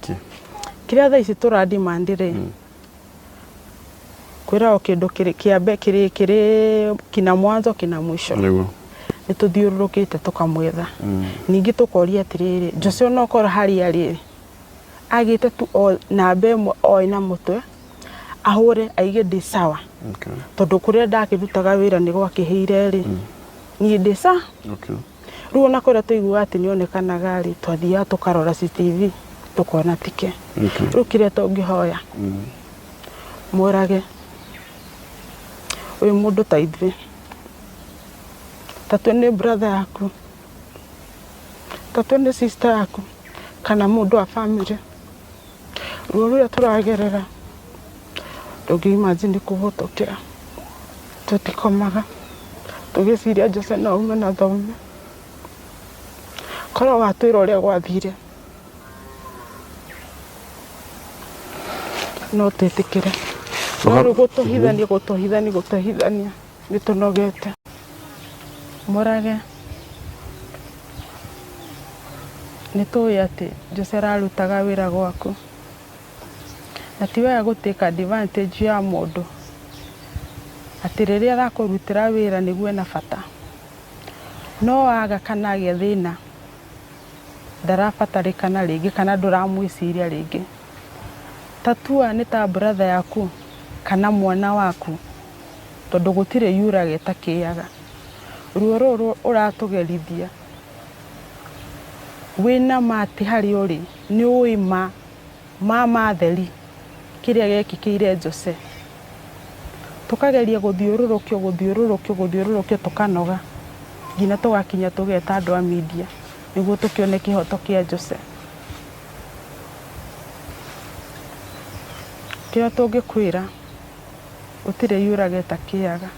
Nĩkĩ? Kĩrĩa thaa ici tũra demand rĩ, kwĩragwo kĩndũ kĩrĩ kĩambe kĩrĩ kĩrĩ kina mwanzo kina mwisho. Nĩguo. Nĩ tũthiũrũrũkĩte tũkamwetha. Ningĩ tũkoria atĩrĩrĩ, Jose onokorwo harĩa arĩ rĩ, agĩte tu o namba ĩmwe oĩ na mũtwe, ahũre aige ndĩ sawa. Okay. Tondũ kũrĩa ndakĩrutaga wĩra nĩ gwakĩhĩire rĩ, niĩ ndĩ sawa. Okay. Rĩu ona kũrĩa tũiguaga atĩ nĩonekanaga rĩ, twathiaga tũkarora CCTV tũkona tike. Okay. Rĩu kĩrĩa tũngĩhoya, mũrage wĩ mũndũ ta ithuĩ, ta tue nĩ brother yaku, ta tue nĩ sister yaku, kana mũndũ wa bamĩrĩ, ruo rũrĩa tũragerera ndũngĩ imagine kũhĩtũkĩra. Tũtikomaga tũgĩciria Jose no aume na thome. Korwo watwĩra ũrĩa gwathire no twĩtĩkĩre. No rĩu gũtũhithania gũtũhithania gũtũhithania nĩ tũnogete. Mũrage nĩ tũĩ atĩ Jose ararutaga wĩra gwaku. Na ti wega gũ take advantage ya mũndũ, atĩ rĩrĩa arakũrutĩra wĩra nĩguo ena bata, no aga kana agĩa thĩna, ndarabatarĩkana rĩngĩ kana ndũramwĩciria rĩngĩ. Ta tua nĩ ta brother yaku kana mwana waku, tondũ gũtirĩ yuraga ĩtakĩaga. Ruo rũrũ ũratũgerithia, wĩna ma atĩ harĩa ũrĩ nĩ ũĩ ma ma matheri kĩrĩa gĩekĩkĩire Jose. Tũkageria gũthiũrũrũkio gũthiũrũrũkio gũthiũrũrũkio tũkanoga nginya tũgakinya tũgeta andũ a media nĩguo tũkĩone kĩhoto kĩa Jose. Kĩrĩa tũngĩkwĩra gũtirĩ yũraga ĩtakĩaga.